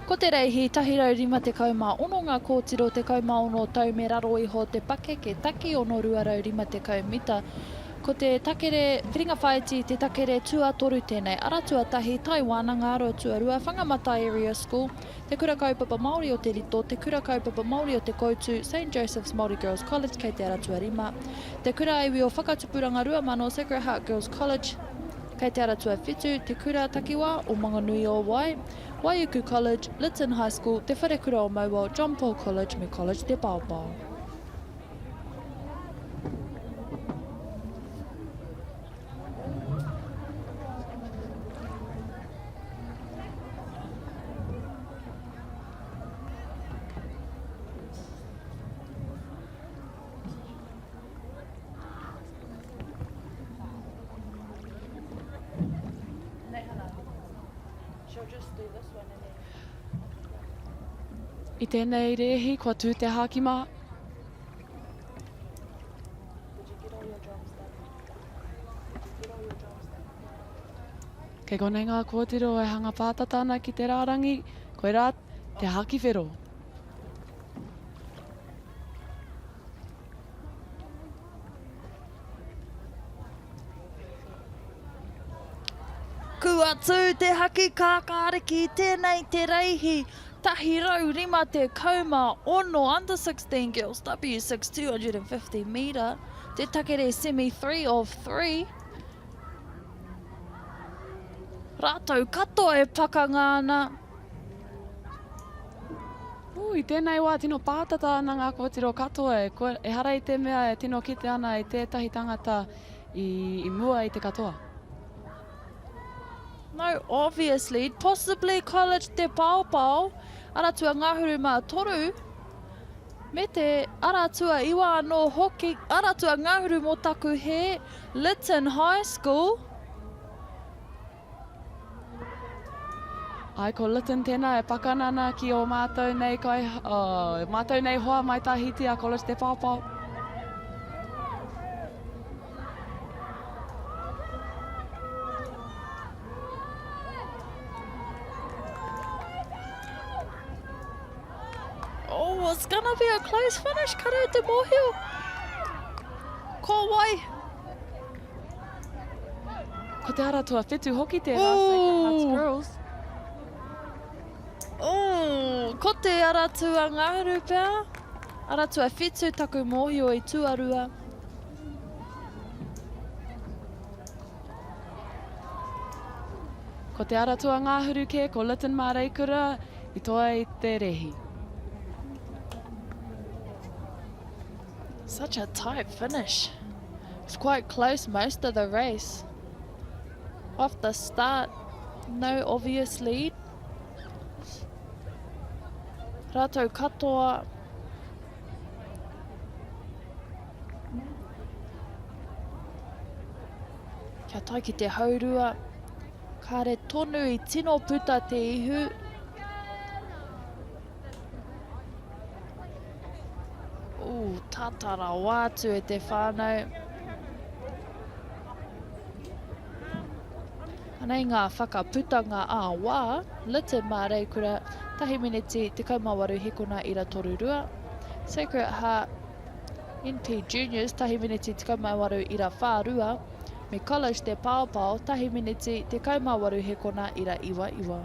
Ko te reihi, 156 ngā kōtiro, 16 tau me raro iho te pakeke, taki ono 250 mita. Ko te takere whiringa whāiti te takere tuatoru tēnei. Ara tuatahi, Tai Wānanga, Ara tuarua, Whangamata Area School, Te Kura Kaupapa Māori o Te Rito, Te Kura Kaupapa Māori o Te Koutu, St Joseph's Māori Girls College kei te ara tuarima, Te Kura Iwi o Whakatupuranga 2000, Sacred Heart Girls College kei te ara tuawhitu, Te Kura Takiwā o Manganui-o-Wai, Waiuku College, Lytton High School, Te Wharekura o Mauao, John Paul College me College Te Paopao. I tēnei rēhi kua tū te hāki mā. Kei konei ngā kōtiro e hanga pātata ana ki te rārangi, koirā te haki whero. Kua tū te haki kākāriki, tēnei te reihi, 156 under 16 girls W6 250 metre, te takere semi 3 of 3. Rātou katoa e pakanga ana. Ooh, i tēnei wā tino pātata ana ngā kōtiro katoa, e kore, ehara i te mea e tino kite ana i tētahi tangata i, i mua i te katoa. No obvious lead, possibly College Te Paopao, ara tuangahuru mā toru, me te ara tuaiwa anō hoki, ara tuangahuru mō taku hē, Lytton High School. Ai, ko Lytton tēnā e pakana ana ki ō mātou nei kai, oh, mātou nei hoa mai Tahiti a College Te Paopao. Oh, it's gonna be a close finish, kare te mōhio. Ko wai? Ko te ara tuawhitu hoki tērā, Sacred Hearts Girls. Ooh, ko te ara tuangahuru pea. Ara tuawhitu taku mōhio i tuarua. Ko te ara tuangahuru kē, ko Lytton Māreikura i toa i te rehi. Such a tight finish. It's quite close most of the race. Off the start, no obvious lead. Rātou katoa. Kia tae ki te haurua. Kāre tonu i tino puta te ihu. Ooh, tata rawa atu e te whānau. Anei ngā whakaputanga ā-wā, Lytton Māreikura, tahi miniti, 18 hekona ira toru rua. Sacred Heart NP Juniors, tahi miniti, 18 ira whā rua. Me College Te Paopao, tahi miniti, 18 hekona ira iwa iwa.